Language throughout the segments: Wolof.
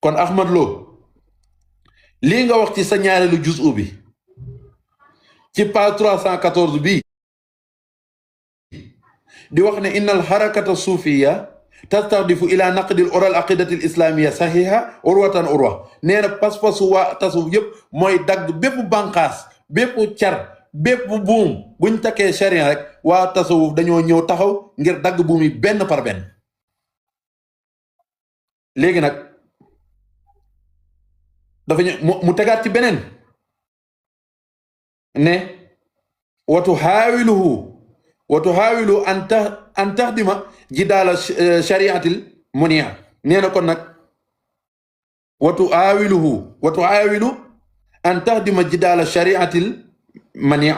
kon Ahmad Lo lii nga wax ci sa ñaareelu juzu bi ci page 314 bii di wax ne innal harakata suufiya tastahdifu ila naqdil oral aqidati l islamia sahiha urwatan urwa nee na pas-pasu waa tasuf yëpp mooy dagg bépp bànqaas bépp car bépp buum buñ takkee charia rek waa tasawuf dañoo ñëw taxaw ngir dagg buum yi benn par benn léegi nag dafa mu tegaat ci beneen ne watu haawilu an taxdima jidaala shariatil munia nee na kon nag watu haawilu an taxdima jidaala shariatil mania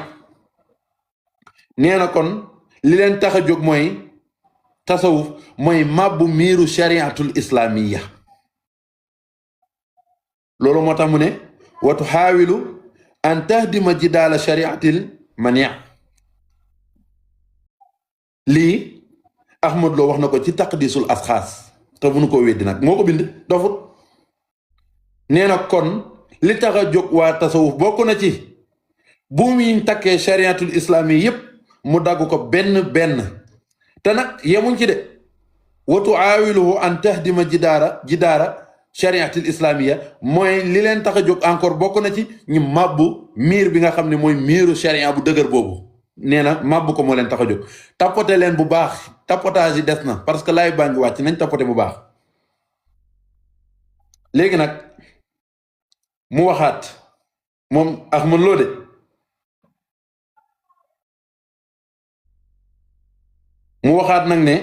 nee na kon li leen tax a jóg mooy tasawuf mooy mabbu miiru shariatul islamiya loolu moo tax mu ne watu haawilu an tahdima jidaala shariatil mania lii Ahmad Lo wax na ko ci taqdisul asxaas te bu nu ko weddi nag moo ko bind dofut nee na kon li tax a jóg waa tasawuf bokk na ci bu muy takkee shariatul islami yépp mu dagg ko benn benn te nag yemuñ ci de watu aawiluhu an tahdima jidaara shariatul islamiya mooy li leen tax a jóg encore bokk na ci ñu màbbu miir bi nga xam ne mooy miiru sharia bu dëgër boobu nee na màbbu ko moo leen tax a jóg tapote leen bu baax tapotage yi des na parce que laay baa ngi wàcc nañ tapote bu baax léegi nag mu waxaat moom Ahmad Lo de mu waxaat nag ne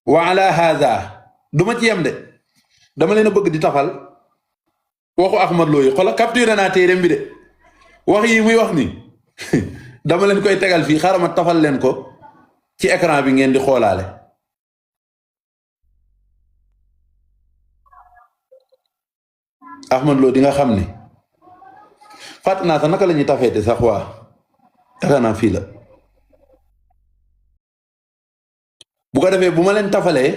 wa ala haza duma ci yem de dama leen a bëgg di tafal waxu Ahmad Lo yi xoolal capturé naa téereem bi de wax yi muy wax ni dama leen koy tegal fii xaaral ma tafal leen ko ci écran bi ngeen di xoolaale Ahmad Lo di nga xam ni fàtt naa sax naka la ñuy tafeete sax waa yaakaar naa fii la bu ko defee bu ma leen tafalee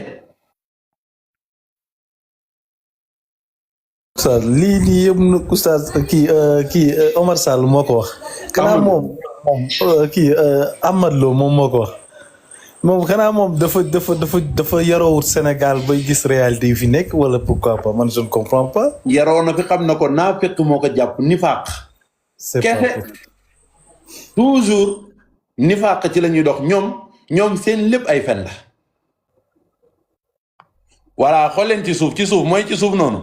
oustaz lii nii yëpp nag oustaz kii Omar Sall moo ko wax. xanaa moom kii Ahmad Lo moom moo ko wax moom xanaa moom dafa yaroowut Sénégal bay gis réalité yi fi nekk wala pourquoi pas man je ne comprends pas. yaroo na fi xam na ko naa fekk moo ko jàpp nifaaq. c'est kese toujours nifaaq ci la ñuy dox ñoom seen lépp ay fen la. voilà xool leen ci suuf mooy ci suuf noonu.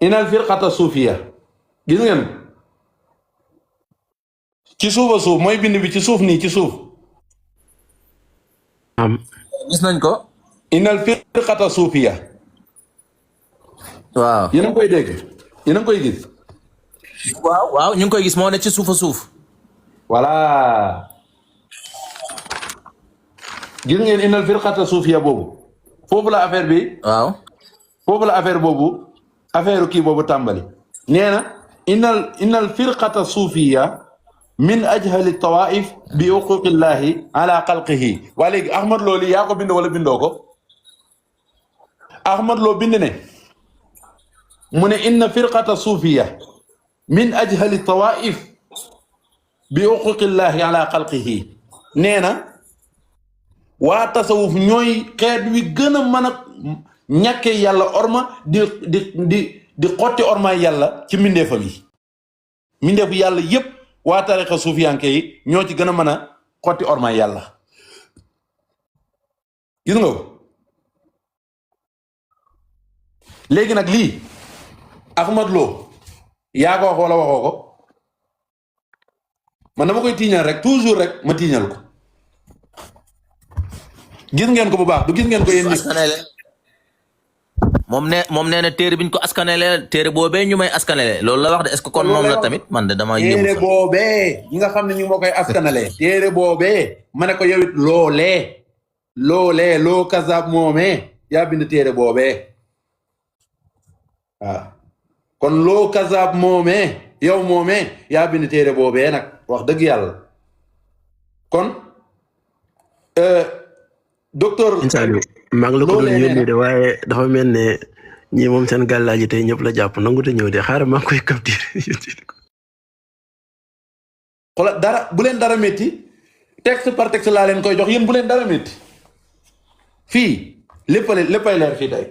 inal firqata suufiya gis ngeen ci suuf a suuf mooy bind bi ci suuf nii ci suuf gis nañ ko inal firqata suufiya waaw yéen a ngi koy dégg yéen a ngi koy gis waaw ñu ngi koy gis moo ne ci suuf a suuf voilà gis ngeen inal firqata suufiya boobu foofu la affaire bi waaw foofu la affaire boobu affaire kii boobu tàmbali nee na innal firqata suufiya min ajhali tawaif bi uquqillahi ala xalqihi waa léegi Ahmad Lo lii yaa ko bind wala bindoo ko Ahmad Lo bind ne mu ne inna firqata suufiya min ajhali tawaif bi uquqillahi ala xalqihi nee na waa tasawuf ñooy xeet wi gën a mën a ñàkkee yàlla orma di xotti orma yàlla ci mbindeefam yi mbindeefu yàlla yépp waa tarixa suufiyanke yi ñoo ci gën a mën a xotti orma yàlla gis nga ko léegi nag lii Ahmad Lo yaa ko wax wala waxoo ko man dama koy tiiñal rek toujours rek ma tiiñal ko gis ngeen ko bu baax du gis ngeen ko yéen ñi moom nee na téere biñ ko askanele téere boobee ñu may askanele loolu la wax de est-ce que kon moom la tamit man de dama yéemu téere boobee ñi nga xam ne ñu moo koy askanale téere boobee ma ne ko yow it loolee loo kasab moomee yaa bind téere boobee waaw kon loo kasab moomee yow moomee yaa bind téere boobee nag wax dëgg yàlla kon docteur maa ngi la ko doon yónnee de waaye dafa mel ne ñii moom seen gàllaaji tey ñëpp la jàpp nangu te ñëw de xaaral maa ngi koy capturé. xoolal dara bu leen dara métti texte par texte laa leen koy jox yéen bu leen dara métti fii léppay leer fii tey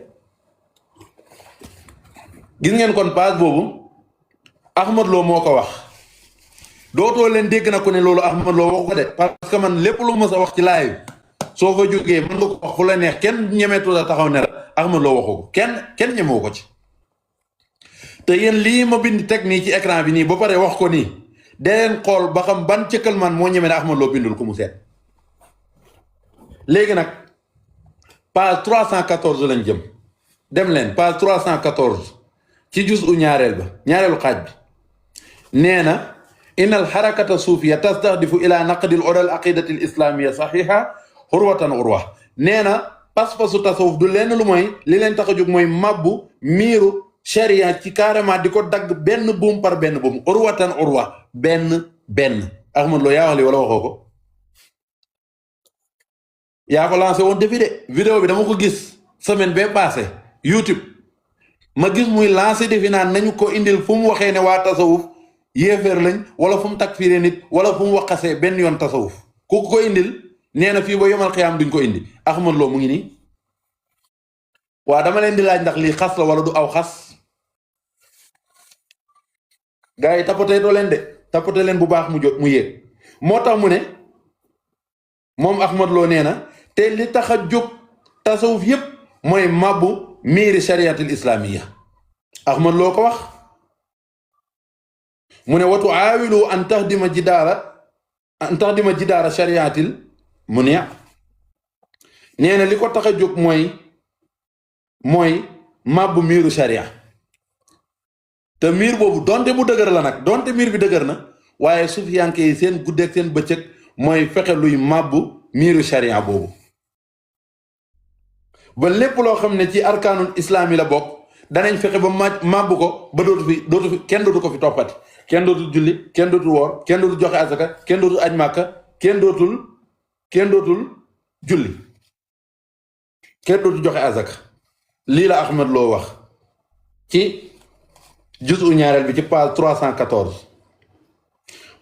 gis ngeen kon page boobu Ahmad Lo moo ko wax dootoo leen dégg na ko ne loolu Ahmad Lo waxu ko de parce que man lépp lu ma sa wax ci live soo fa jógee mën nga ko wax fu la neex kenn ñemeetu la taxaw ne la Ahmad Lo waxu ko kenn ñemewu ko ci te yéen lii ma bind teg nii ci écran bi nii ba pare wax ko nii deen xool ba xam ban cëkkal man moo ñeme ne Ahmad Lo bindul ko mu seet léegi nag page 314 lañ jëm dem leen page 314 ci juz u ñaareelu xaaj bi nee na inna al xarakata suufiya tastahdifu ila naqdil oral aqidati al islamia saxiha urwatan urwa nee na pas-pasu tasawuf du lenn lu mooy li leen tax a jóg mooy mabbu miiru sharia ci carrément di ko dagg benn buum par benn buum urwatan urwa benn Ahmad Lo yaa wax li wala waxoo ko yaa ko lancé woon défi de vidéo bi dama ko gis semaine bee passé YouTube ma gis muy lancé défi naan nañu ko indil fu mu waxee ne waa tasawuf yéeféer lañ wala fu mu takfiiree nit wala fu mu waxasee benn yoon tasawuf ku ko indil nee na fii ba yomal xiyaam duñ ko indi Ahmad Lo mu ngi nii waa dama leen di laaj ndax lii xas la wala du aw xas gars yi tapatee leen de tapate leen bu baax mu jot mu yéeg moo tax mu ne moom Ahmad Lo nee na te li tax a jóg tasawuf yépp mooy mabbu miiri shariatil islamiya Ahmad Lo ko wax mu ne watu aawilu an tahdima jidaara shariatil mu ne nee na li ko tax a jóg mooy mabbu miiru sharia te miir boobu donte bu dëgër la nag donte miir bi dëgër na waaye sufiyanke yi seen guddeeg seen bëccëg mooy fexe luy màbbu miiru sharia boobu ba lépp loo xam ne ci arkaanul islaam yi la bokk danañ fexe ba màbbu ko ba dootu fi kenn dootu ko fi toppati kenn dootul julli kenn dootul woor kenn dootul joxe asaka kenn dootul aj màkka kenn dootul julli kenn dootul joxe asaka lii la Ahmad Lo wax ci juz u ñaareel bi ci page 314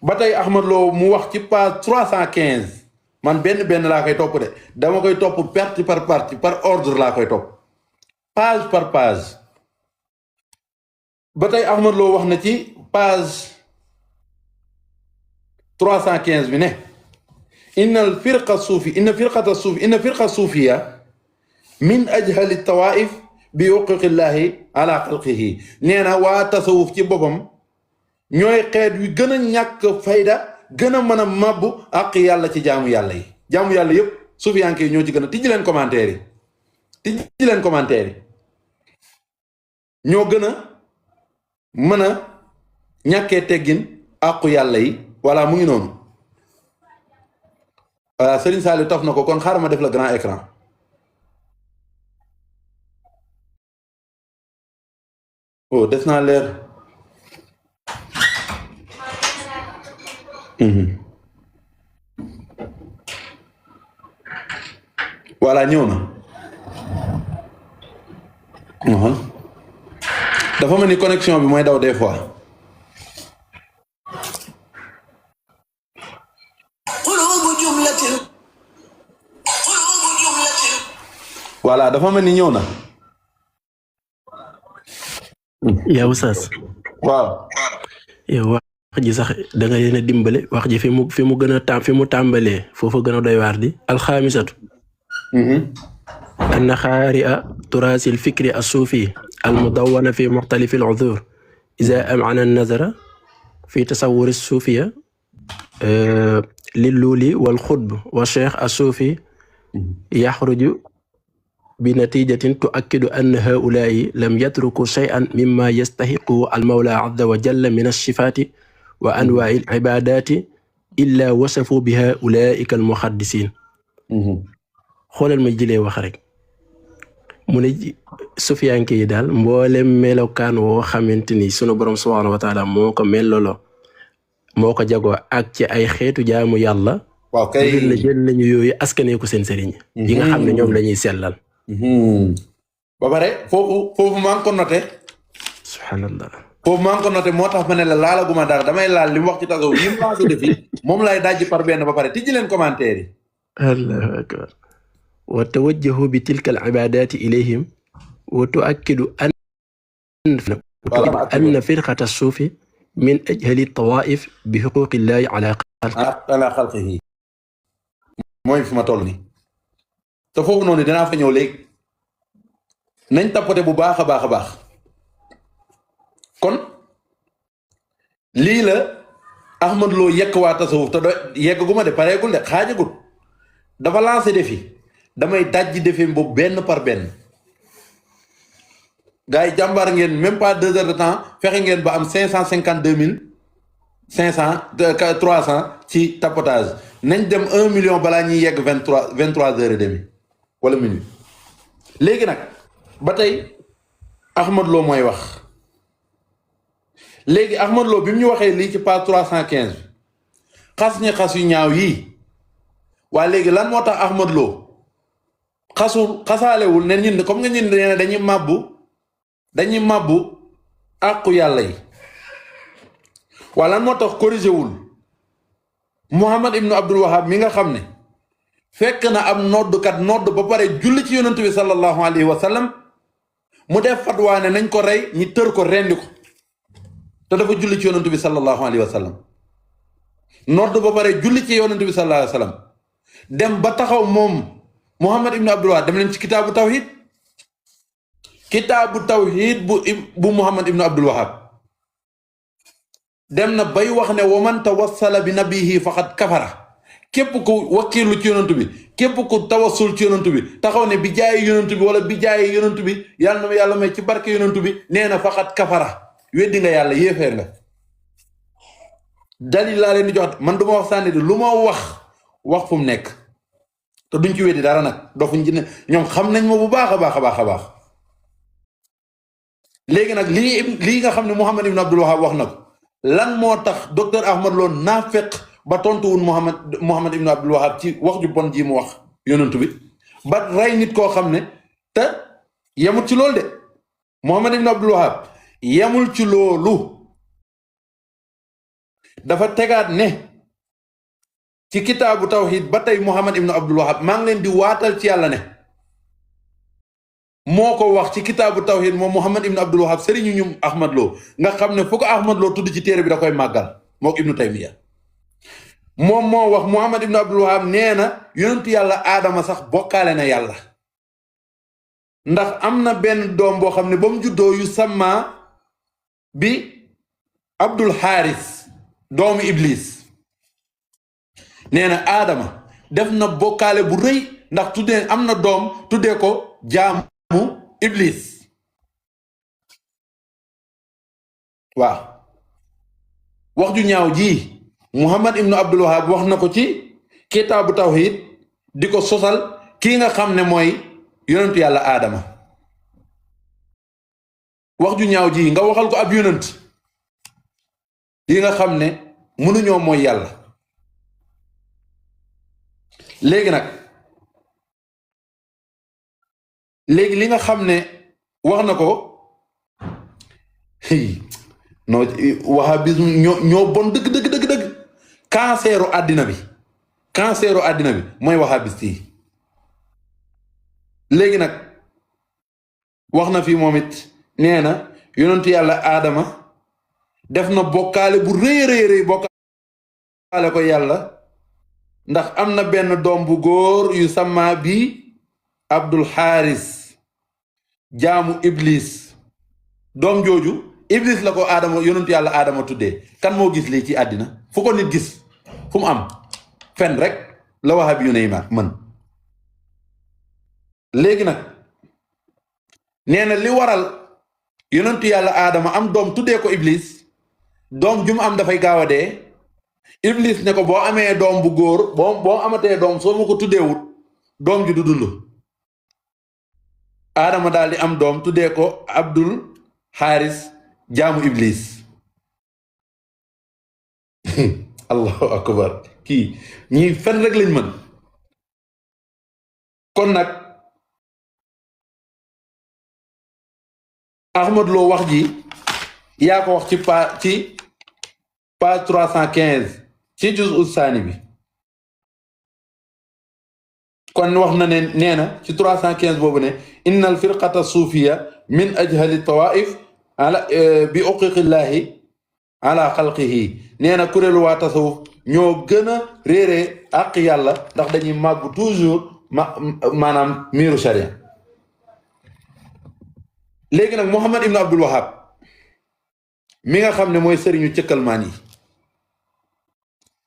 ba tey Ahmad Lo mu wax ci page 315 man benn laa koy topp de dama koy topp partie par partie par ordre laa koy topp page par page ba tey Ahmad Lo wax na ci page 315 bi ne inna firqa suufiya min ajhali tawaif bi uquqillahi ala xalqihi nee na waa tasawuf ci boppam ñooy xeet wi gën a ñàkk fayda gën a mën a màbbu ak yàlla ci jaamu yàlla yi jaamu yàlla yépp sufiyanke yi ñoo ci gën a tijji leen commentaire yi ñoo gën a mën a ñàkkee teggin àqu yàlla yi voilà mu ngi noonu voilà Serigne Saliou taf na ko kon xaaral ma def la grand écran oh des naa leer voilà ñëw na dafa mel ni connexion bi mooy daw des fois voilà dafa mel ni ñëw na yaa Oustaz waaw yow wax ji sax da nga leen a dimbale wax ji fi mu gën a fi mu tàmbalee foofu gën a doy waar di alxaamisatu anna xaari'a turaasi alfikri assuufi almudawana fi muxtalifi al'udur iza am'ana an-nazara fi tasawwur as-suufiya lilluuli walxutb wa cheikh assuufi yaxruju بنتيجة تؤكد أن هؤلاء لم يتركوا شيئا مما يستحقه المولى عز وجل من الصفات وأنواع العبادات إلا وصفوا بها أولئك المحدثين. xoolal ma jëlee wax rek mu ne sufiyanke yi daal mboolem melokaan woo xamante ni sunu borom subhaanahu wa taala moo ko mellolo moo ko jagoo ak ci ay xeetu jaamu yàlla. waaw kay jël nañu yooyu askanee ko seen sëriñ yi nga xam ne ñoom la ñuy sellal. ba pare foofu maa ngi ko noté subhanallah. foofu maa ngi ko noté moo tax ma ne la laalaguma dara damay laal li mu wax ci tasawuf yi mu passé defi moom lay dajji par benn ba pare tijji leen commentaire yi. allahu akbar. wa tawajjahu bi tilka al ibadati ilayhim wa tuakkidu anna firqata suufi min ajhali tawaif bi xuquqillahi ala xalqihi mooy fi ma toll nii te foofu noonu dinaa fa ñëw léegi nañ tapote bu baax a baax a baax kon lii la Ahmad Lo yekk waa tasawuf te yeggaguma de pareegul de xaajagul dafa lancé défi damay dajji défi boobu benn par benn gars yi jàmbaar ngeen même pas 2 heures de temps fexe ngeen ba am 300 ci tapotage nañ dem 1 million balaa ñuy yegg 23 heures et demi wala minute léegi nag ba tey Ahmad Lo mooy wax léegi Ahmad Lo bi mu ñu waxee lii ci page 315 xas ñi xas yu ñaaw yii waa léegi lan moo tax Ahmad Lo xasaalewul ne ñun comme nga ñun ne dañuy màbbu àqu yàlla yi waa lan moo tax corrigé wul Muhammad ibnu Abdul Wahab mi nga xam ne fekk na am noddkat nodd ba pare julli ci yonent bi sallallahu alayhi wa sallam mu def fatwa ne nañ ko rey ñi tër ko rendi ko te dafa julli ci yonent bi sallallahu alayhi wa sallam nodd ba pare julli ci yonent bi sallallahu alayhi wa sallam dem ba taxaw moom Muhammad ibnu Abdul Wahab dem leen ci kitaabu tawhid bu Muhammad ibnu Abdul Wahab dem na bay wax ne wa man tawassala bi nabihi faqad kafara képp ku wakkiilu ci yonent bi képp ku tawassul ci yonent bi taxaw ne bi jaayi yonent bi wala bi jaayi yonent bi yàlla na ma yàlla may ci barke yonent bi nee na faqad kafara weddi nga yàlla yéefeer nga dalil laa leen di jox man du ma wax sànni di lu ma wax fu mu nekk te duñ ci weddi dara nag dofuñ ci ne ñoom xam nañ ma bu baax a baax a baax a baax léegi nag lii nga xam ne Muhammad ibn Abdul Wahab wax na ko lan moo tax docteur Ahmad Lo naafeq ba tontuwul Muhammad ibn Abdul Wahab ci wax ju bon ji mu wax yonent bi ba rey nit koo xam ne te yemul ci loolu de Muhammad ibn Abdul Wahab yemul ci loolu dafa tegaat ne ci kitaabu tawhid ba tey Muhammad ibn Abdul Wahab maa ngi leen di waatal ci yàlla ne moo ko wax ci kitaabu tawhid moom Muhammad ibn Abdul Wahab sëriñu ñum Ahmad Lo nga xam ne fu ko Ahmad Lo tudd ci téere bi da koy màggal mook ibnu Taymiya moom moo wax Muhammad ibn Abdul Wahab nee na yonentu yàlla aadama sax bokkaale na yàlla ndax am na benn doom boo xam ne ba mu juddoo yu sama bi Abdul Haris doomu Iblis nee na aadama def na bokkaale bu rëy ndax tuddee am na doom tuddee ko jaamu Iblis waaw wax ju ñaaw ji Muhammad ibnu Abdul Wahab wax na ko ci kitaabu tawhid di ko sosal kii nga xam ne mooy yonentu yàlla aadama wax ju ñaaw ji nga waxal ko ab yonent yi nga xam ne mënuñoo mooy yàlla léegi nag léegi li nga xam ne wax na ko non wahabisme ñoo bon dëgg canceru àddina bi mooy wahabist yi léegi nag wax na fi moom it nee na yonentu yàlla aadama def na bokkaale bu rëy bokkaale ko yàlla ndax am na benn doom bu góor yu sama bi Abdul Haris jaamu Iblis doom jooju Iblis la ko aadama yonentu yàlla aadama tuddee kan moo gis lii ci àddina fu ko nit gis fu mu am fen rek la wahabi yu ne mën léegi nag nee na li waral yonentu yàlla aadama am doom tuddee ko Iblis doom ju mu am dafay gaaw a dee Iblis ne ko boo amee doom bu góor boo amatee doom soo ma ko tuddeewut doom ji du dund aadama daal di am doom tuddee ko Abdul Haris jaamu Iblis allahu akbar kii ñii fen rek lañ mën kon nag Ahmad Lo wax ji yaa ko wax ci page 315 ci juz ussaani bi kon wax na ne nee na ci 315 boobu ne inna al firqata suufiya min ajhali tawaif ala bi uquqillahi ala xalqihi nee na kuréelu waa tasawuf ñoo gën a réeree àq yàlla ndax dañuy màgg toujours maanaam miiru sharia léegi nag Muhammad ibn Abdul Wahab mi nga xam ne mooy sëriñu cëkkalmaan yi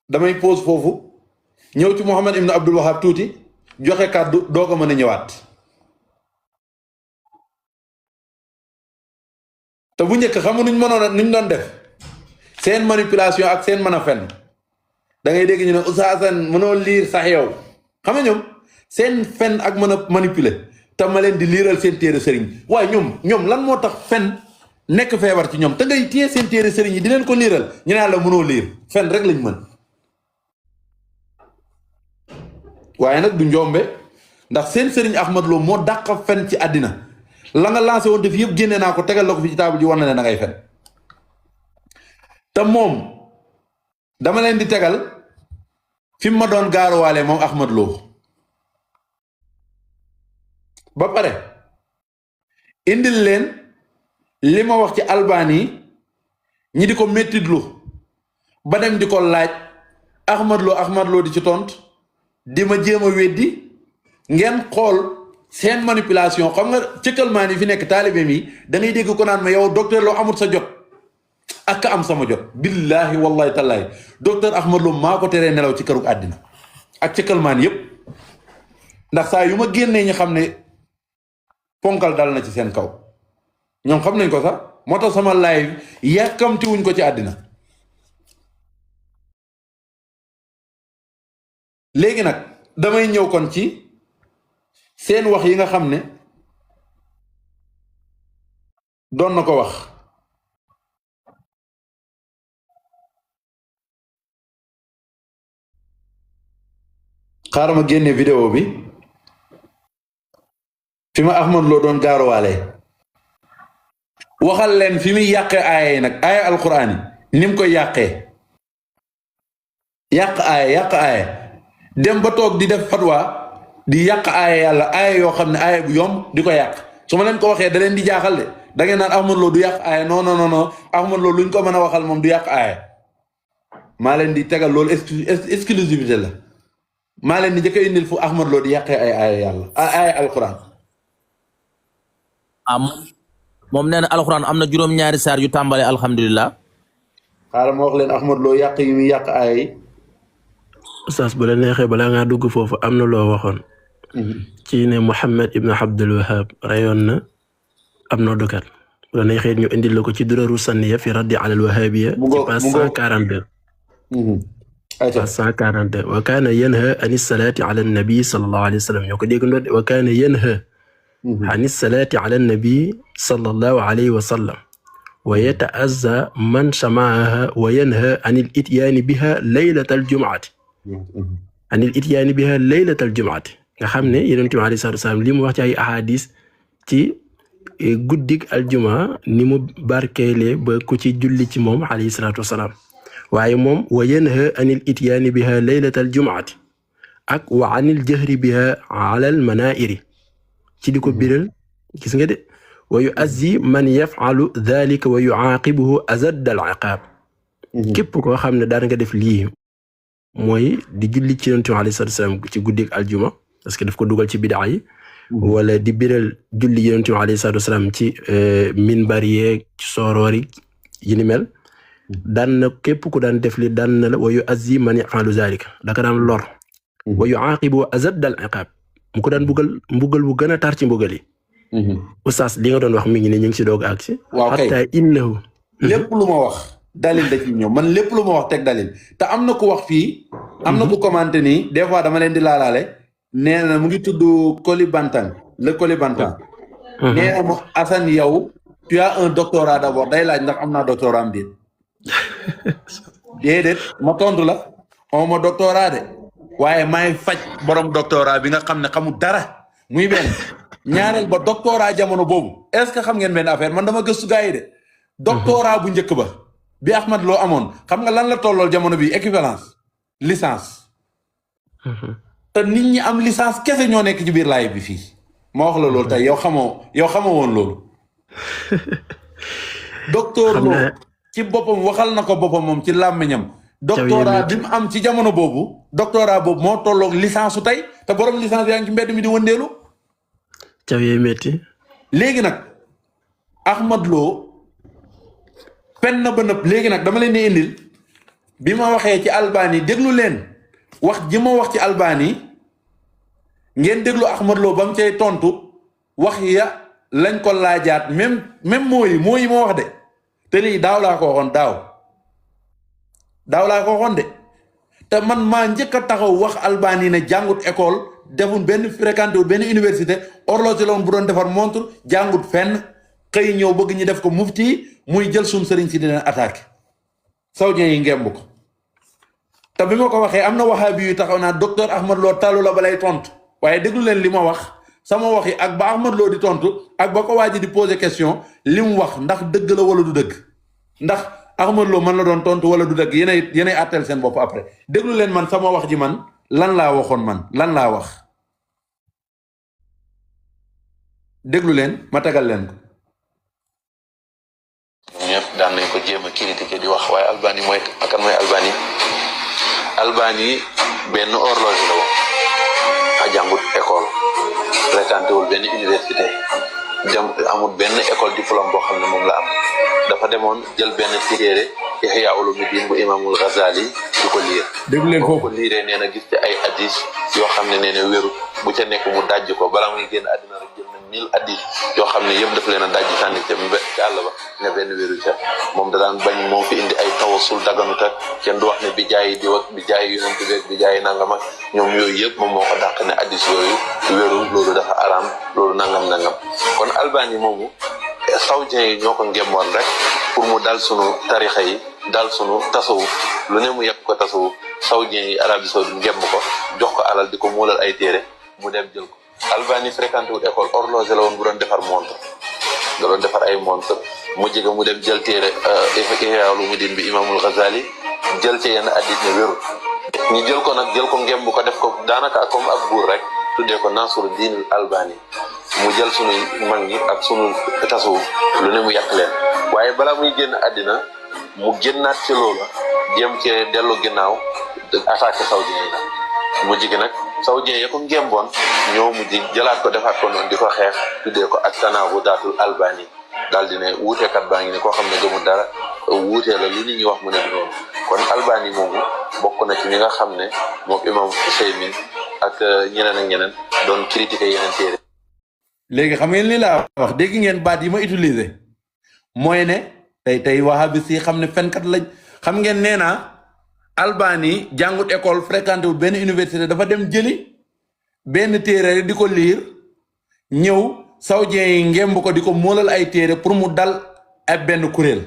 damay pause foofu ñëw ci Muhammad ibn Abdul Wahab tuuti joxe kàddu doo ko mën a ñëwaat te bu njëkk xamu nuñ doon def seen manipulation ak seen mën a fenn da ngay dégg ñu ne Oustaz Assane mënoo liir sax yow xam nga ñoom seen fenn ak mën a manipuler te ma leen di liiral seen téere sëriñ waaye ñoom lan moo tax fenn nekk feebar ci ñoom te ngay téye seen téere sëriñ yi di leen ko liiral ñu naan la mënoo liir fenn rek lañ mën waaye nag du njombe ndax seen sëriñ Ahmad Lo moo dàq fen ci àddina la nga lancé woon def yëpp génne naa ko tegal la ko fi ci table ji war na ne da ngay fen te moom dama leen di tegal fi mu ma doon gaaruwaale moom Ahmad Lo ba pare indil leen li ma wax ci Albani ñi di ko méttitlu ba dem di ko laaj Ahmad Lo di ci tont di ma jéem a weddi ngeen xool seen manipulation xam nga cëkkalmaan yi fi nekk taalibe mi da ngay dégg ko naan ma yow docteur Lo amut sa jot ak ka am sama jot billahi wallahi tallahi docteur Ahmad Lo maa ko teree nelaw ci kërug àddina ak cëkkalmaan yépp ndax saa yu ma génnee ñu xam ne ponkal dal na ci seen kaw ñoom xam nañ ko sax moo tax sama live yàkkamti wuñ ko ci àddina léegi nag damay ñëw kon ci seen wax yi nga xam ne doon na ko wax xaaral ma génne vidéo bi fi ma Ahmad Lo doon gaaruwaale waxal leen fi muy yàqee aaya yi nag aaya alquran yi ni mu koy yàq aaya dem ba toog di def fatwa di yàq aaya yàlla aaya yoo xam ne aaya bu yomb di ko yàq su ma leen ko waxee da leen di jaaxal de da ngeen naan Ahmad Lo du yàq aaya non Ahmad Lo luñ ko mën a waxal moom du yàq aaya maa leen di tegal loolu exclusivité la maa leen di njëkk a indil fu Ahmad Lo di yàqee ay aaya yàlla aaya alquran moom nee na alxuraan am na juróom-ñaari saar yu tàmbale alhamdulilah. xaaral ma wax leen Ahmad Lo yàq yi muy yàq aaya yi. Oustaz bu la neexee balaa ngaa dugg foofu am na loo waxoon. ci ne Muhammad ibn Abdul Wahab rayoon na am na dukat bu la neexee ñu indil la ko ci duraru sanniya fi raddi ala al wahabiya ci page 142. page 142 wa kaana yanha anis salaati ala nabi sallallahu alayhi wa sallam ñoo ko dégg ndoon wa kaana yanha anis salaati ala nabi sallallahu alayhi wa sallam wa yata'azza man samaaha wa yanha anil ityaani biha laylatal jumu'ati anil ityaani biha laylatal jumu'ati nga xam ne Yonent bi alayhi salaatu wa salaam li mu wax ci ay ahadis ci guddig aljuma ni mu barkeele ba ku ci julli ci moom alayhi salaatu wa salaam waaye moom wa yanha anil ityaani biha laylatal jumu'ati ak wa anil jahri biha alal manaa'iri ci di ko biral gis nga de wa yu'azzi man yaf'alu dhalika wa yu'aqibuhu azadda al-iqab képp koo xam ne daan nga def lii mooy di julli ci Yonent bi alayhi salaatu wa salaam ci guddik aljuma parce que daf ko dugal ci bid'a yi wala di biral julli Yonent bi alayhi salaatu wa salaam ci minbar yeeg ci sooroori yi ni mel daan na képp ku daan def li daan na la wa yu'azzi man yaf'alu dhalika daka daan lor wa yu'aqibuhu azadda al-iqab mu ko daan mbugal bu gën a tar ci mbugal yi. Oustaz li nga doon wax mi ngi ne ñu ngi si doog ak si. waaw kay hatta innahu. lépp lu ma wax dalil da ci ñëw man lépp lu ma wax teg dalil te am na ku wax fii. am na ku commenté nii des fois dama leen di laalaale. nee na mu ngi tudd Kolibantang le Kolibantang. nee na mu Assane yow tu as un doctorat d'abord day laaj ndax am naa doctorat am déet. déedéet ma tontu la on ma doctorat de. waaye maay faj borom doctorat bi nga xam ne xamul dara muy benn ñaareel ba doctorat jamono boobu est-ce que xam ngeen benn affaire man dama gëstu gars yi de doctorat bu njëkk ba bi Ahmad Lo amoon xam nga lan la tollool jamono bi équivalence licence te nit ñi am licence kese ñoo nekk ci biir live bi fii ma wax la loolu tey yow xamoo woon loolu docteur Lo ci boppam waxal na ko boppam moom ci làmmiñam doctorat bi mu am ci jamono boobu doctorat boobu moo tolloog licence su tey te borom licence yaa ngi ci mbedd mi di wëndeelu caw yee métti léegi nag Ahmad Lo fen na ba nëpp léegi nag dama leen di indil bi ma waxee ci Albani déglu leen wax ji ma wax ci Albani ngeen déglu Ahmad Lo ba mu cay tontu wax ya lañ ko laajaat même mooyi ma wax de te lii daaw laa ko waxoon daaw laa ko waxoon de te man maa njëkk a taxaw wax Albani ne jàngut école deful benn fréquenté wul benn université horloger la woon bu doon defar montre jàngut fenn xëy ñëw bëgg ñu def ko mufti muy jël suum sëriñ si di leen attaqué saoudien yi ngemb ko te bi ma ko waxee am na wahabi yu taxaw naa docteur Ahmad Lo talu la balay tontu waaye déglu leen li ma wax sama wax yi ak ba Ahmad Lo di tontu ak ba ko waa ji di poser question li mu wax ndax dëgg la wala du dëgg ndax Ahmad Lo man la doon tontu wala du dëgg yéenay àttel seen bopp après déglu leen man sama wax ji man lan laa waxoon man lan laa wax déglu leen ma tegal leen ko. ñëpp daan nañ ko jéem a critiquer di wax waaye Albani mooy akan mooy Albani benn horloge la woon a jàngut école fréquenté wul benn université amul benn école diplôme boo xam ne moom la am dafa demoon jël benn téere Ihya Ulumuddin bu Imamul Ghazali di ko liir déglu leen foofu ko liiree nee na gis ci ay hadis yoo xam ne nee na wéru bu ca nekk mu dajj ko balaa muy génn àddina rek jël na 1000 hadis yoo xam ne yëpp daf leen a dajj sànni ca ci àll ba ne benn wéru ca moom da daan bañ moo fi indi ay tawasul daganut ak kenn du wax ne bi jaayi di wax bi jaayi yonent bi bi jaayi nangam ak ñoom yooyu yëpp moom moo ko dàq ne hadis yooyu wéru loolu dafa araam loolu nangam kon Albani moomu saoudien yi ñoo ko ngemmoon rek pour mu dal sunu tarixa yi dal sunu tasawuf lu ne mu yegg ko tasawuf saoudien yi Arabie Saoudite ngemb ko jox ko alal di ko moolal ay téere mu dem jël ko Albani fréquenté wul école horloger la woon bu doon defar montre da doon defar ay montre mu jege mu dem jël téere Ihya Ulumuddin bi Imamul Ghazali jël ci yenn addit ne wéru ñu jël ko nag jël ko ngemb ko def ko daanaka comme ak buur rek tuddee ko Nasruddin Albani mu jël sunu mag ñi ak sunu tasawuf lu ne mu yàq leen waaye balaa muy génn àddina mu génnaat ci loolu jéem cee dellu ginnaaw attaqué saoudien yi nag mu jigi nag saoudien yi ko ngemboon ñoo mujj jëlaat ko defaat ko noonu di ko xeex tuddee ko ak tanaabu daatul Albani daal di ne wuutekat baa ngi ne koo xam ne gëmul dara wuutee la lu nit ñi wax mu ne du noonu kon Albani moomu bokk na ci ñi nga xam ne moom imam Useymin ak ñeneen ak ñeneen doon critiquer yeneen téere. léegi xam ngeen li laa wax dégg ngeen baat yi ma utiliser mooy ne tey wahabi si xam ne fenkat lañ xam ngeen nee naa Albani jàngut école fréquenté wul benn université dafa dem jëli benn téere di ko liir ñëw saoudien yi ngemb ko di ko moolal ay téere pour mu dal ay benn kuréel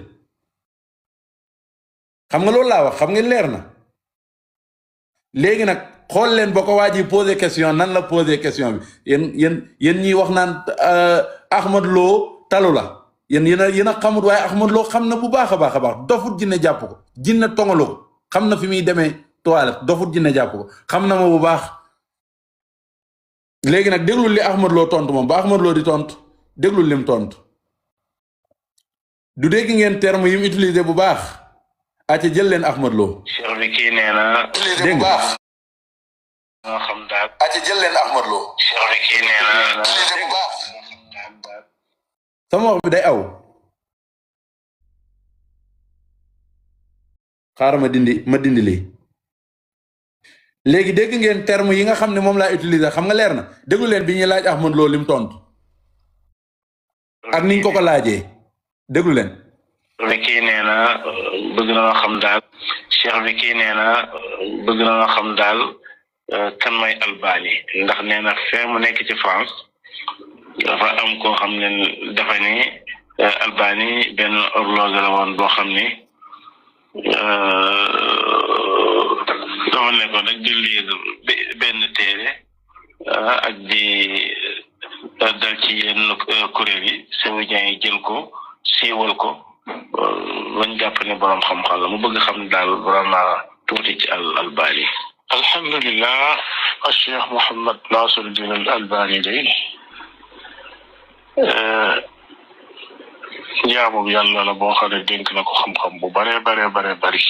xam nga loolu laa wax xam ngeen leer na léegi nag xool leen ba ko waa ji posé question nan la posé question bi yéen ñiy wax naan Ahmad Lo talu la yéen a xamut waaye Ahmad Lo xam na bu baax a baax dofut jinne jàpp ko jinne tongalu ko xam na fi muy demee toilette dofut jinne jàpp ko xam na ma bu baax léegi nag déglul li Ahmad Lo tontu moom ba Ahmad Lo di tontu déglul lim tontu du dégg ngeen terme yi mu utilisé bu baax acca jël leen Ahmad Lo. cheikh bi kii nee na. utilisé bu baax. moo xam daal. acca jël leen Ahmad Lo. cheikh bi kii nee na. utilisé bu baax. sama wax bi day aw. xaaral ma dindi lii. léegi dégg ngeen terme yi nga xam ne moom laa utiliser xam nga leer na déglu leen bi ñuy laaj Ahmad Lo lim tontu ak niñ ko laajee déglu leen. bi kii nee na bëgg na xam daal cheikh bi kii nee na bëgg na xam daal kan mooy Albani ndax nee na fee mu nekk ci France dafa am koo xam ne dafa ni Albani benn horloge la woon boo xam ni dafa nekkoon rek di lire benn téere ak di dal ci yenn kuréel yi saoudien yi jël ko siiwal ko bañ jàpp ne borom xam-xam la mu bëgg xam ne daal vraiment tuuti ci Albani. alhamdulilah Cheikh Mouhamed Nasiruddin al Albani day jaamu yàlla la boo xam ne dénk na ko xam-xam bu bare bari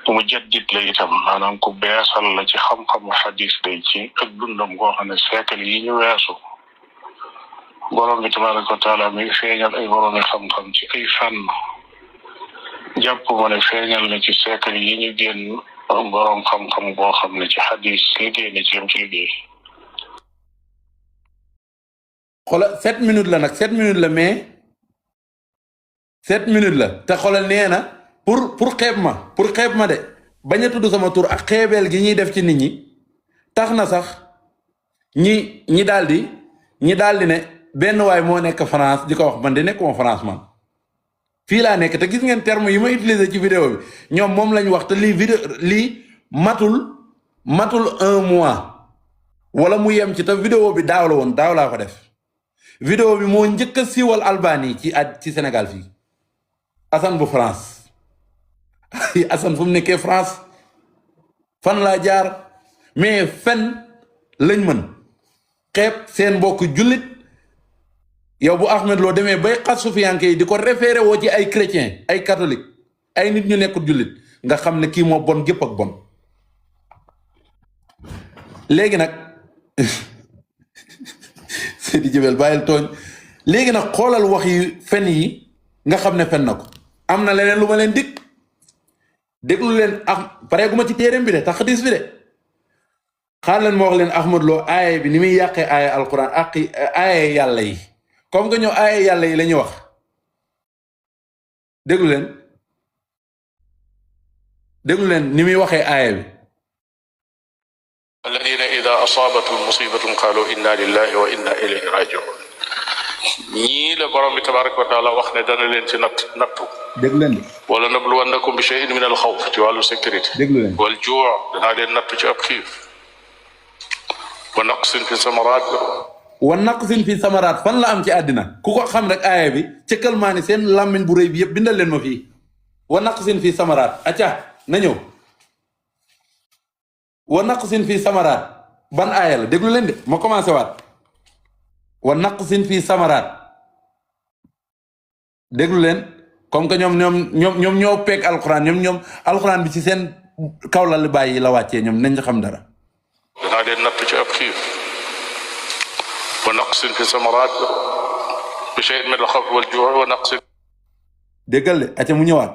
mu jaddit la itam maanaam ku beesal la ci xam-xamu xadis day ci ak dundam goo xam ne siècle yi ñu weesu borom bi tabaraka wa taala mi ngi feeñal ay borom xam-xam ci ay fànn jàpp ma ne feeñal na ci siècle yi ñu génn borom xam-xam boo xam ne ci xadis liggéey na ci yam ci liggéey. xoolal 7 minutes la nag 7 minutes la mais 7 minutes la te xoolal nee na pour xeeb ma de bañ a tudd sama tur ak xeebeel gi ñuy def ci nit ñi tax na sax ñi daldi ne benn waay moo nekk France di ko wax man de nekkuma France man fii laa nekk te gis ngeen terme yi ma utiliser ci vidéo bi ñoom moom lañ wax te lii matul 1 mois wala mu yem ci te vidéo bi daaw la woon daaw laa ko def vidéo bi moo njëkk a siiwal Albani ci Sénégal fii Assane bu France Assane fu mu nekkee France fan laa jaar mais fen lañ mën xeeb seen mbokk jullit yow bu Ahmed Lo demee bay xas sufiyanke yi di ko référé woo ci ay chrétien ay catholique ay nit ñu nekkul jullit nga xam ne kii moo bon gépp ak bon léegi nag Seydi Jabel bàyyil tooñ léegi nag xoolal wax yi fen yi nga xam ne fen na ko am na leneen lu ma leen dig déglu leen pare gu ma ci téeréem bi de tax xadis bi de xaar leen ma wax leen Ahmed Lo aaye bi ni muy yàqee aaye alquran ak aaye yàlla yi comme que ñoo aaye yàlla yi la ñuy wax déglu leen ni muy waxee aaye bi alladina ida asaabatum musibatun qaalu inna lillahi wa inna ilayhi rajiun ñii la borom bi tabaraka wa taala wax ne dana leen ci nattu déglu leen wala nabluwannakum bi shay'in min al xawf ci wàllu sécurité déglu leen wal juu danaa leen nattu ci ab xiif wa naqsin fi samaraat wa naqsin fi samaraat fan la am ci àddina ku ko xam rek aaya bi cëkkal maa ni seen làmmiñ bu rëy bi yëpp bindal leen ma fii wa naqsin fi samaraat acca na ñëw wa naqsin fi samaraat ban aaya la déglu leen de ma commencé waat wa naqsin fi samaraat déglu leen comme que ñoom ñoo peeg alxuraan ñoom alxuraan bi ci seen kaw la bàyyi la wàccee ñoom nañ xam dara danaa leen nattu ci ab xiif wa naqsin fi samaraat bi shay'in min al xawf wal juu wa naqsin déggal de acca mu ñëwaat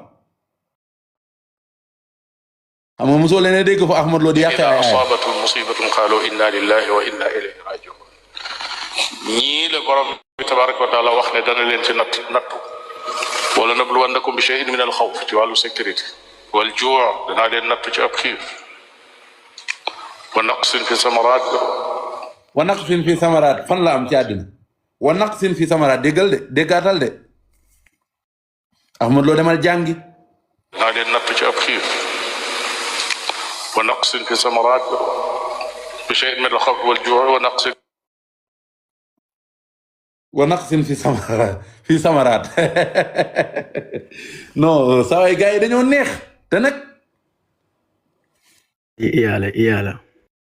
xam nga mosoo leen dégg fa Ahmed Lo di yàqee ay asaabatum musibatun qaalu inna lillahi wa inna ilayhi rajiun ñii la borom bi tabaraka wa taala wax ne dana leen ci nattu wala nabluwannakum bi shay'in min al xawf ci wàllu sécurité wal juu danaa leen nattu ci ab xiif wa naqsin fi samaraat wa naqsin fi samaraat fan la am ci àddina wa naqsin fi samaraat déggal de déggaatal de Ahmed Lo demal jàngi danaa leen nattu ci ab xiif wa naqsin fi samaraat bi shay'in min al xawf wal juu wa naqsin fi samaraat non saa waay gars yi dañoo neex te nag iyaala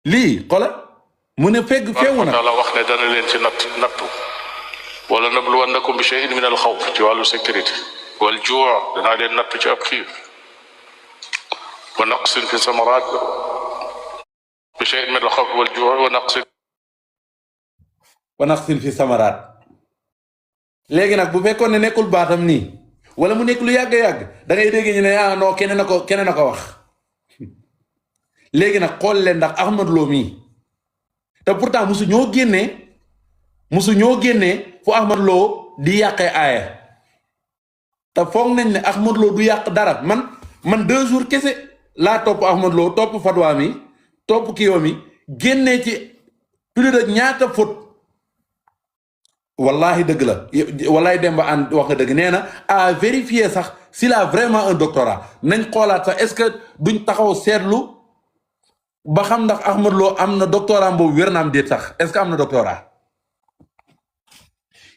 lii xola mu ne feewu na la wax ne dana leen ci nattu wala nabluwannakum bi shay'in min al xawf ci wàllu sécurité wal juu danaa leen nattu ci ab xiif wa naqsin fi samaraat bi shay'in min al xawf wal juu wa naqsin fi samaraat léegi nag bu fekkoon ne nekkul baatam nii wala mu nekk lu yàgg-yàgg da ngay dégg ñu ne non keneen na ko wax léegi nag xool leen ndax Ahmed Lo mii te pourtant musu ñoo génnee fu Ahmed Lo di yàqee aaya te foog nañ ne Ahmed Lo du yàq dara man 2 jours kese laa topp Ahmed Lo topp fatwa mi topp kiyo mi génnee ci plus de ñaata faute wallahi dëgg la wallahi Demba an wax nga dëgg nee na à vérifier sax s'il a vraiment un doctorat nañ xoolaat sax est-ce que duñ taxaw seetlu ba xam ndax Ahmed Lo am na doctorat boobu wér na am déet sax est-ce que am na doctorat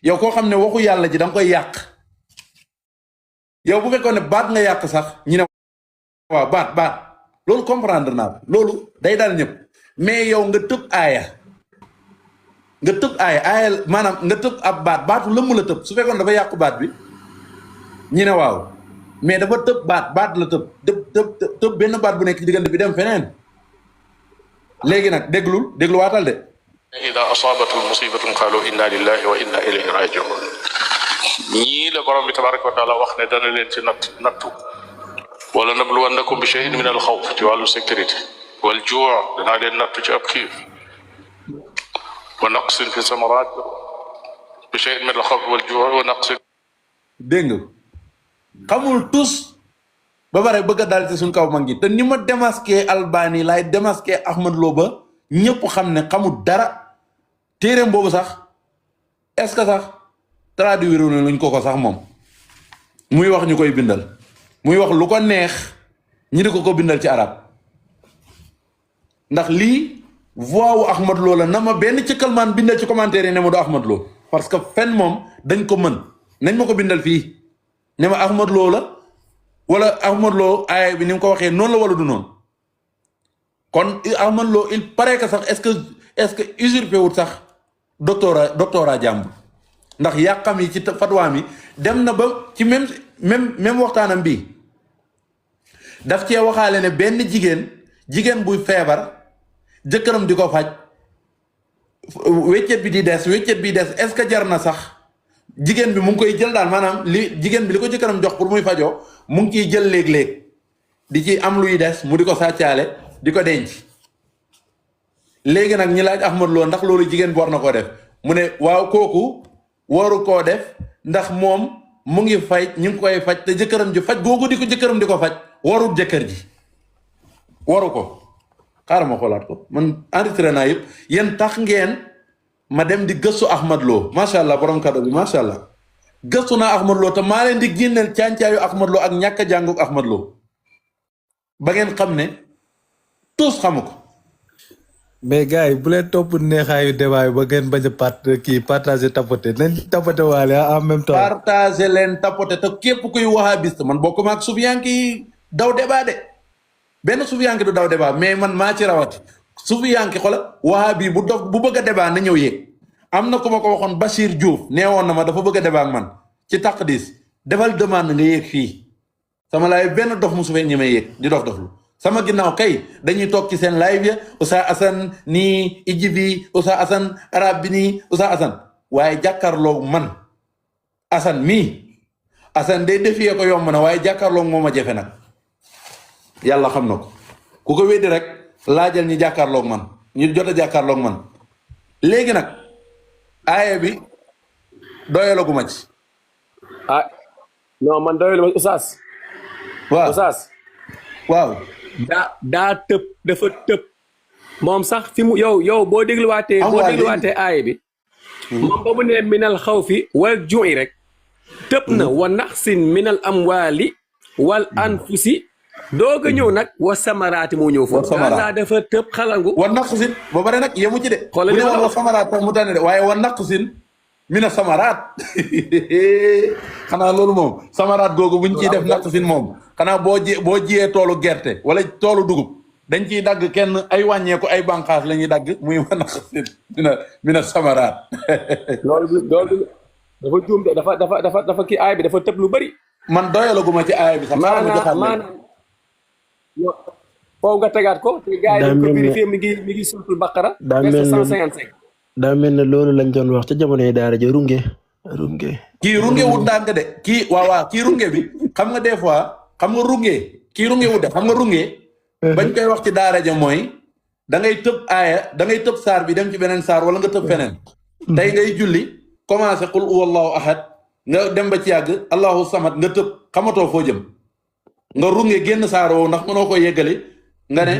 yow koo xam ne waxu yàlla ji da nga koy yàq yow bu fekkoon ne baat nga yàq sax ñu ne waaw baat loolu comprendre naa loolu day daal ñëpp mais yow nga tëb aaya maanaam nga tëb ab baatu lëmm la tëb su fekkoon dafa yàqu baat bi ñu ne waaw mais dafa tëb baat la tëb benn baat bu nekk ci diggante bi dem feneen léegi nag déglu waatal de ida asaabatum musibatun qaalu inna lillahi wa inna ilayhi rajiun ñii la borom bi tabaraka wa taala wax ne dana leen ci nattu wala nabluwannakum bi shay'in min al xawf ci wàllu sécurité wal juu danaa leen nattu ci ab xiif wa naqsin fi samarat bi shay'in min al xawf wal juu wa naqsin dégg nga xamul tus ba pare bëgg a daal ci suñ kaw mag ñi te ni ma démasqué Albani laay démasqué Ahmad Lo ba ñëpp xam ne xamul dara téeréem boobu sax est-ce que sax traduire ne luñ ko sax moom muy wax ñu koy bindal muy wax lu ko neex ñi di ko bindal ci arab ndax lii voix wu Ahmad Lo la na ma benn ci kalmaan bindal ci commentaire yi ne ma du Ahmad Lo parce que fen moom dañ ko mën nañ ma ko bindal fii ne ma Ahmad Lo la wala Ahmad Lo aaya bi ni mu ko waxee noonu la wala du noonu kon Ahmad Lo il paraît que sax est-ce que usurpé wut sax doctorat jàmbur ndax yàqam yi ci fatwa mi dem na ba ci même waxtaanam bi daf cee waxaale ne benn jigéen buy feebar jëkkëram di ko faj weccet bi di des est-ce que jar na sax jigéen bi mu ngi koy jël daal maanaam jigéen bi li ko jëkkëram jox pour muy fajoo mu ngi ciy jël léeg-léeg di ci am luy des mu di ko sàccaale di ko denc léegi nag ñi laaj Ahmad Lo ndax loolu jigéen bi war na koo def mu ne waaw kooku waru koo def ndax moom mu ngi fay ñu ngi koy faj te jëkkëram ji faj googu di ko jëkkëram di ko faj warul jëkkër ji waru ko xaaral ma xoolaat ko man enregistré naa yëpp yéen tax ngeen ma dem di gëstu Ahmad Lo macha allah borom kado bi macha allah gëstu naa Ahmad Lo te maa leen di génneel càncaayu Ahmad Lo ak ñàkk a jànguk Ahmad Lo ba ngeen xam ne tous xamu ko. mais gars yi bu leen topp neexaayu débat yi ba ngeen bañ a partager tapoter nañ tapoter waale en même temps. partager leen tapoter te képp kuy wahabiste man bokkuma ak sufiyanke yi daw débat de benn sufiyanke du daw débat mais man maa ci rawati sufiyanke xola wahabi bu bëgg a débat na ñëw yéeg am na ku ma ko waxoon Bachir Diouf nee woon na ma dafa bëgg a débat ak man ci taqdis defal demande nga yéeg fii sama laay benn dof mu su fee ñemee yéeg di dof-doflu sama ginnaaw kay dañuy toog ci seen live ya Oustaz Assane nii ijji bi Oustaz Assane arab bi nii Oustaz Assane waaye jàkkaarloo man Assane mii Assane day defiyee ko yomb na waaye jàkkaarloo moom a jafe nag yàlla xam na ko ku ko weddi rek laajal ñi jàkkaarloog man ñu jot a jàkkaarloog man léegi nag aaya bi doyalaguma ci ah non man doyaluma Oustaz. waaw Oustaz. waaw daa tëb dafa tëb moom sax fi mu yow boo dégluwaatee aaya bi moom ba mu ne minal xawfi wal ju'i rek tëb na wa naxsin minal amwaali wal anfusi doog a ñëw nag wa samaraati moo ñëw foofu daa dafa tëb xalangu wa naqsin ba bare nag yemu ci de bu ne woon wa samaraat tax mu tànne de waaye wa naqsin mina samaraat xanaa loolu moom samaraat googu buñ ciy def naqsin moom xanaa boo jiyee toolu gerte wala toolu dugub dañ ciy dagg kenn ay wàññeeku ay bànqaas la ñuy dagg muy wa naqsin mina samaraat loolu dafa juum de dafa kii aay bi dafa tëb lu bëri man doyalaguma ci aay bi sax maanaam foofu nga tegaat ko te gars yi ko vérifié mi ngi suratul Baqara verset 155 daa mel ne loolu lañ doon wax ca jamonoy daara ja runge kii runge wut ndànk de kii waaw kii runge bi xam nga des fois xam nga runge kii runge wut de xam nga runge bañ koy wax ci daara ja mooy da ngay tëb aaya da ngay tëb saar bi dem ci beneen saar wala nga tëb feneen tey ngay julli commencé qul huwallahu ahad nga dem ba ci yàgg allahu samad nga tëb xamatoo foo jëm nga runge génn saar woowu ndax mënoo ko yeggali nga ne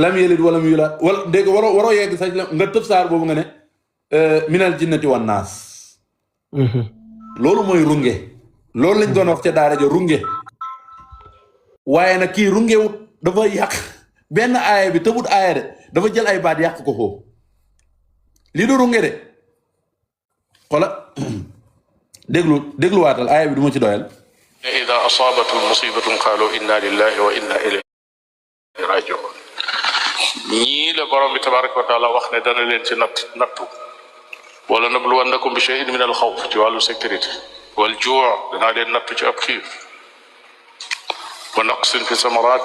lam yelid walam yulad wala dégg waroo yegg sax nga tëb saar boobu nga ne minal jinnati wan naas loolu mooy runge loolu lañ doon wax ca daara ja runge waaye nag kii runge wut dafa yàq benn aaya bi tëbut aaya de dafa jël ay baat yàq ko foofu lii du runge de xola dégluwaatal aaya bi du ma ci doyal. ida asaabatum musibatun qaalu inna lillahi wa inna ilayhi rajiun. ñii la borom bi tabaraka wa taala wax ne dana leen ci nattu wala nabluwannakum bi shay'in min al xawf ci wàllu sécurité wal juu danaa leen nattu ci ab xiif wa naqsin fi samaraat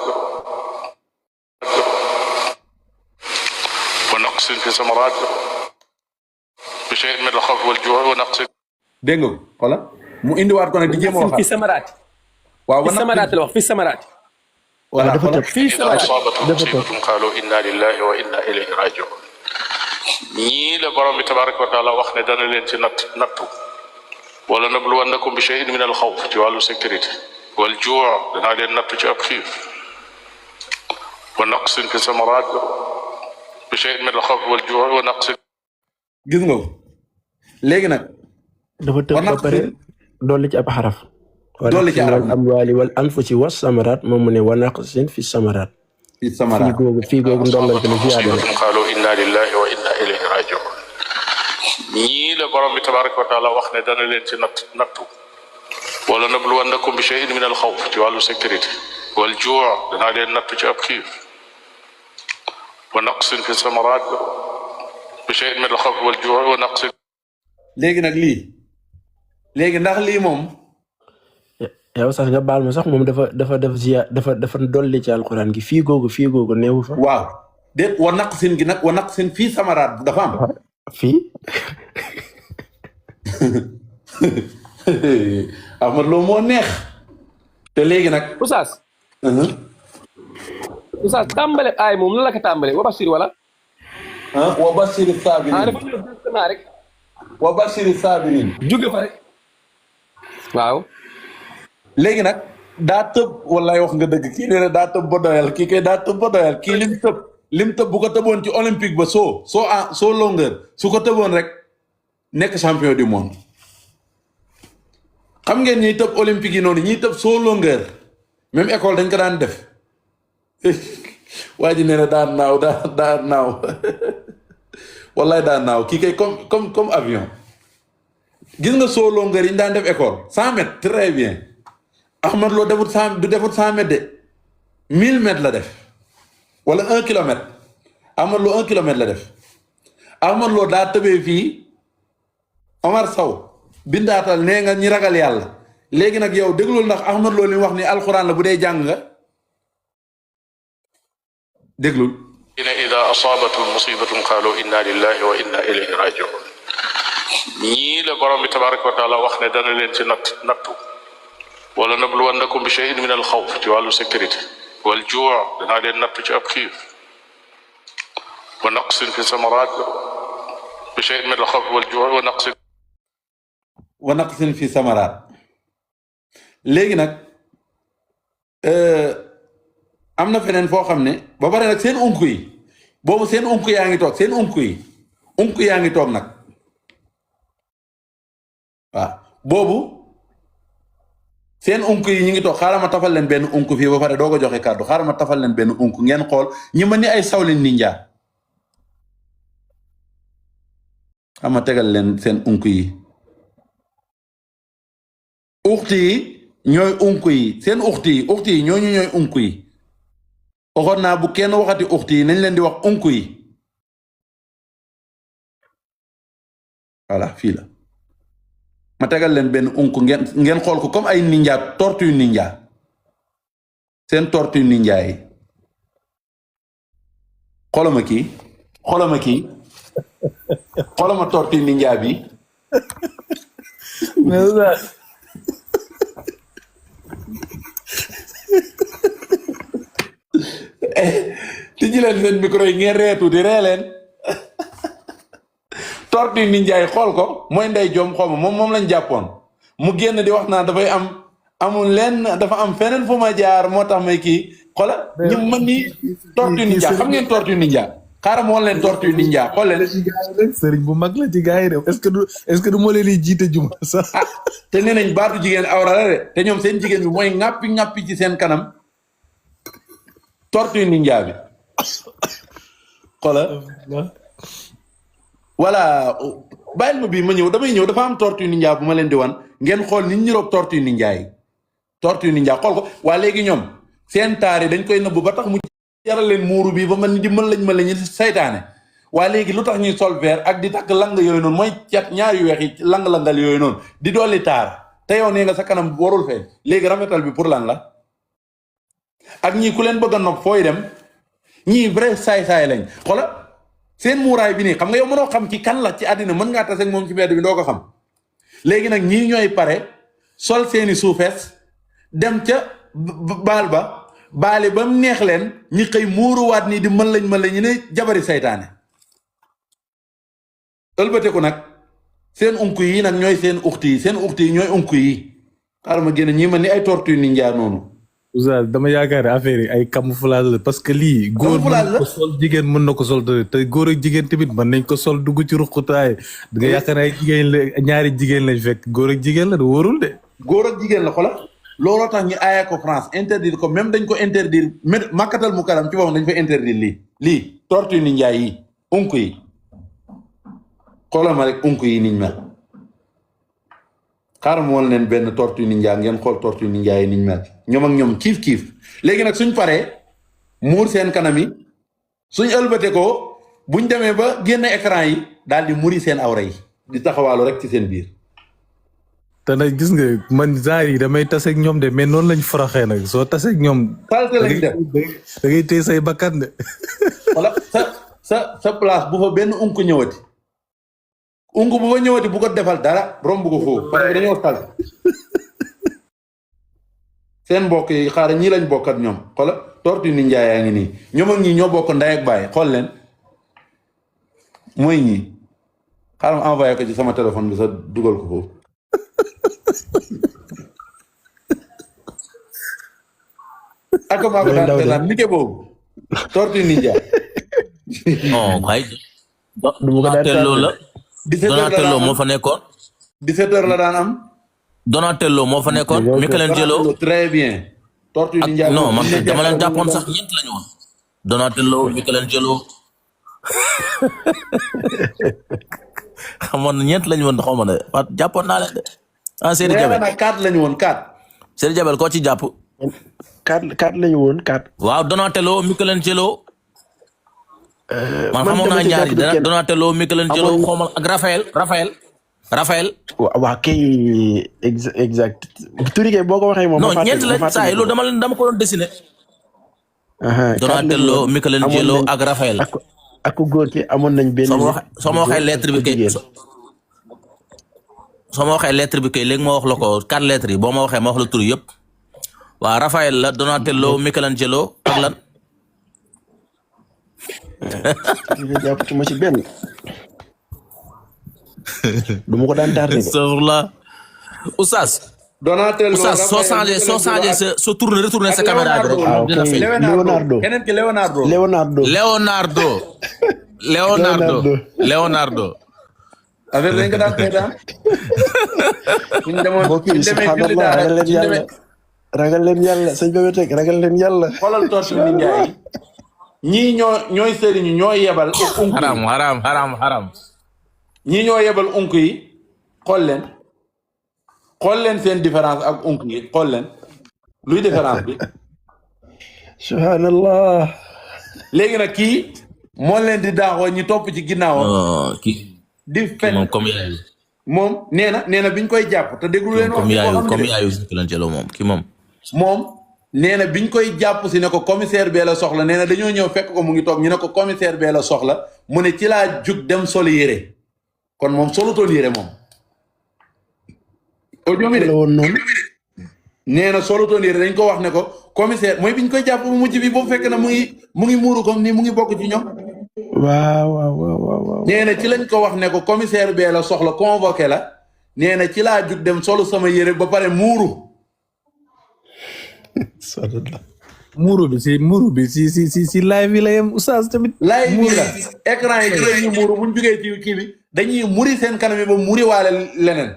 bi shay'in min al xawf wal juu wa naqsin. dégg nga xola mu indiwaat ko nag di jéem a waxaat fi samaraati. waaw fi samaraati la wax fi samaraati. voilà dafa xola tëb. fii samaraati. asaabatum musibatun qaalu inna lillahi wa inna ilayhi rajiun. ñii la borom bi tabaraka wa taala wax ne dana leen ci nattu wala nabluwannakum bi shay'in min al xawf ci wàllu sécurité wal juu danaa leen nattu ci ab xiif wa naqsin fi samaraat bi shay'in min al xawf wal juu wa naqsin. gis nga ko léegi nag dafa tëb ba pare dolli ci ab xaraf. dolli ci arab wal amwaali wal anfusi was samaraat moom mu ne wa naqsin fi samaraat. fi samaraat fii googu ndollante ne ziyaada la. qaalu inna lillahi wa inna ilayhi rajiun. ñii la borom bi tabaraka wa taala wax ne dana leen ci nattu wala nabluwannakum bi shay'in min al xawf ci wàllu sécurité wal juu danaa leen nattu ci ab xiif wa naqsin fi samaraat bi shay'in min al xawf wal juu wa naqsin. léegi nag léegi ndax lii moom yow sax nga baal ma sax moom dafa dafa dolli ci alquran gi fii googu neewu fa. waaw déet wa naqsin gi nag wa naqsin fii samaraat dafa am fii. Ahmad Lo moo neex te léegi nag Oustaz. Oustaz tàmbale aay moom lan la ko tàmbale wa bashir wala. wa bashiri sabirin dafa ñëw directement rek. wa bashiri sabirin jóge fa rek. waaw. léegi nag daa tëb wallaay wax nga dëgg kii nee na daa tëb ba doyal kii kay daa tëb ba doyal kii lim tëb bu ko tëboon ci olympique ba soo longueur su ko tëboon rek nekk champion du monde xam ngeen ñiy tëb olympique yi noonu ñiy tëb soo longueur même école dañ ko daan def waa ji nee na daan naaw wallaay daan naaw kii kay comme avion gis nga soo longueur yi ñu daan def école 100 mètres très bien Ahmad Lo defut 100 mètres de 1000 mètres la def wala 1 kilomètre Ahmad Lo 1 kilomètre la def Ahmad Lo daa tëbee fii Omar Sow bindaatal nee nga ñi ragal yàlla léegi nag yow déglul ndax Ahmad Lo li wax ni alxuraan la bu dee jàng nga déglul. ida asaabatum musibatun qaalu inna lillahi wa inna ilayhi rajiun. ñii la borom bi tabaraka wa taala wax ne dana leen ci nattu wala nabluwannakum bi shay'in min al xawf ci wàllu sécurité wal juu danaa leen nattu ci ab xiif wa naqsin fi samaraat bi shay'in min al xawf wal juu wa naqsin fi samaraat léegi nag am na feneen foo xam ne ba pare nag seen unku yi boobu seen unku yaa ngi toog seen unku yaa ngi toog nag waaw boobu seen unku yi ñu ngi toog xaaral ma tafal leen benn unku fii ba pare doo ko joxe kàddu xaaral ma tafal leen benn unku ngeen xool ñi mën ni ay sawlin ninja xam ma tegal leen seen unku yi uxti yi ñooy unku yi seen uxti yi ñooñu ñooy unku yi waxoon naa bu kenn waxati uxti yi nañ leen di wax unku yi voilà fii la ma tegal leen benn unku ngeen xool ko comme ay ninja tortue ninja seen tortue ninja yi xoolama kii xoolama tortue ninja bi tijji leen seen micro yi ngeen reetu di ree leen tortue ninja yi xool ko mooy ndey jom xawma moom lañ jàppoon mu génn di wax naa dafay amul lenn dafa am feneen fu ma jaar moo tax may kii xoola ñu mën ni tortue ninja xam ngeen tortue ninja xaaral ma woon leen tortue ninja xool leen sëriñ bu mag la ci gars yi de est-ce que du moo leen di jiite juma sax te nee nañ baatu jigéen awra la de te ñoom seen jigéen bi mooy ŋàppi ci seen kanam tortue ninja bi xoola voilà bàyyil ma bii ma ñëw damay ñëw dafa am tortue ninja bu ma leen di wan ngeen xool nit ñi roog tortue ninja yi tortue ninja xool ko waa léegi ñoom seen taar yi dañ koy nëbbu ba tax mu jaral leen muuru bii ba man di mën lañ saytaane waa léegi lu tax ñuy sol vert ak di takk lang yooyu noonu mooy cat ñaar yu weex yi lang-langal yooyu noonu di dolli taar te yow nee nga sa kanam warul feeñ léegi rafetal bi pour lan la ak ñii ku leen bëgg a nopp fooy dem ñii vrai saay-saay lañ xoola seen muuraay bi nii xam nga yow mënoo xam ci kan la ci àddina mën ngaa tase ak moom ci mbedd bi doo ko xam léegi nag ñii ñooy pare sol seeni suufees dem ca baali ba mu neex leen ñi xëy muuruwaat nii di mën lañ ñu ne jabari saytaane ëlbateku nag seen unku yi nag ñooy seen uxti yi ñooy unku yi xaaral ma génn ñii ma ni ay tortue ninja noonu Oustaz dama yaakaar ne affaire yi ay camouflage la parce que lii góor mën na ko sol jigéen mën na ko sol te góor ak jigéen tamit mën nañ ko sol dugg ci ruqutaay da nga yaakaar ne ay jigéen la ñaari jigéen lañ fekk góor ak jigéen la wóorul de góor ak jigéen la xola looloo tax ñu aaye ko France interdire ko même dañ ko interdire Makkatal Mukarram ci boppam dañ fa interdire lii tortue ninja yi unku yi xoolal ma rek unku yi niñ mel xaaral ma woon leen benn tortue ninja ngeen xool tortue ninja yi niñ mel ñoom ak ñoom kiif léegi nag suñ paree muur seen kanam yi suñ ëlbate ko buñ demee ba génn écran yi daal di muri seen awra yi di taxawaalu rek ci seen biir te nag gis nga man genre yi damay taseeg ñoom de mais noonu lañ faraxee nag soo taseeg ñoom salte lañ def da ngay téye say bakkan de wala sa place bu fa benn unku ñëwati unku bu fa ñëwati bu ko defal dara romb ko foofu parce que dañoo tal seen mbokk yi xaaral ñii lañ bokkat ñoom xoola tortue ninja yaa ngi nii ñoom ak ñii ñoo bokk ndey ak baay xool leen mooy ñii xaaral ma envoyé ko ci sama téléphone bi sa dugal ko foofu ak maa ko daan nike boobu tortue ninja non kay Donatello la Donatello moo fa nekkoon 17h la daan am Donatello moo fa nekkoon Michelangelo très bien tortue ninja non man dama leen jàppoon sax ñeent lañu woon Donatello Michelangelo xamoon na ñeent lañu woon xaw ma ne waaw jàppoon naa leen de ah Seri Jabel nag 4 lañu woon 4 Seri Jabel koo ci jàpp 4 lañu woon 4 waaw Donatello Michelangelo man xamoon naa ñaari Donatello Michelangelo xawma ak Raphaël waa kay exact turi kay boo ko waxee moom non ñeent lañ saa yi loolu dama ko doon dessiné Donatello Michelangelo ak Raphaël ak góor ki amoon nañ benn soo ma waxee lettre bi kay soo ma waxee lettre bi kay léegi ma wax la ko 4 lettres yi boo ma waxee ma wax la tur yëpp waa Raphaël la Donatello Michelangelo ak lan jàpp ci ma ci benn du ma ko daan tardé astafurlah Oustaz Donatello Oustaz soo changé soo retourné sa caméra bi rek dina feeñ Leonardo keneen ki Leonardo avec lañ ko daan seetaan buñ demoon mbokk yi subhanallah ragal leen yàlla sëñ Bébé Tek ragal leen yàlla xoolal tortue ninja yi ñii ñooy sëriñu ñoo yebal unku yi haram ñii ñoo yebal unku yi xool leen seen différence ak unku yi xool leen luy différence bi subhanallah léegi nag kii moo leen di daaxoo ñi topp ci ginnaawam di fen moom nee na biñ koy jàpp te déglu leen wax comme yaayu Michelangelo moom nee na biñ koy jàpp si ne ko commissaire bee la soxla nee na dañoo ñëw fekk ko mu ngi toog ñu ne ko commissaire bee la soxla mu ne ci laa jug dem soli yére kon moom solutoon yére moom audio mi de nee na solutoon yére dañ ko wax ne ko commissaire mooy biñ koy jàpp bu mujj bi boobu fekk na mu ngi muuru comme nii mu ngi bokk ci ñoom waaw nee na ci lañ ko wax ne ko commissaire bee la soxla convoqué la nee na ci laa jug dem solu sama yére ba pare muuru muuru bi si live yi la yem Oustaz tamit live yi la écran yi ci la ñuy muuru buñ jugee ci kii bi dañuy muri seen kanam yi ba muri waale leneen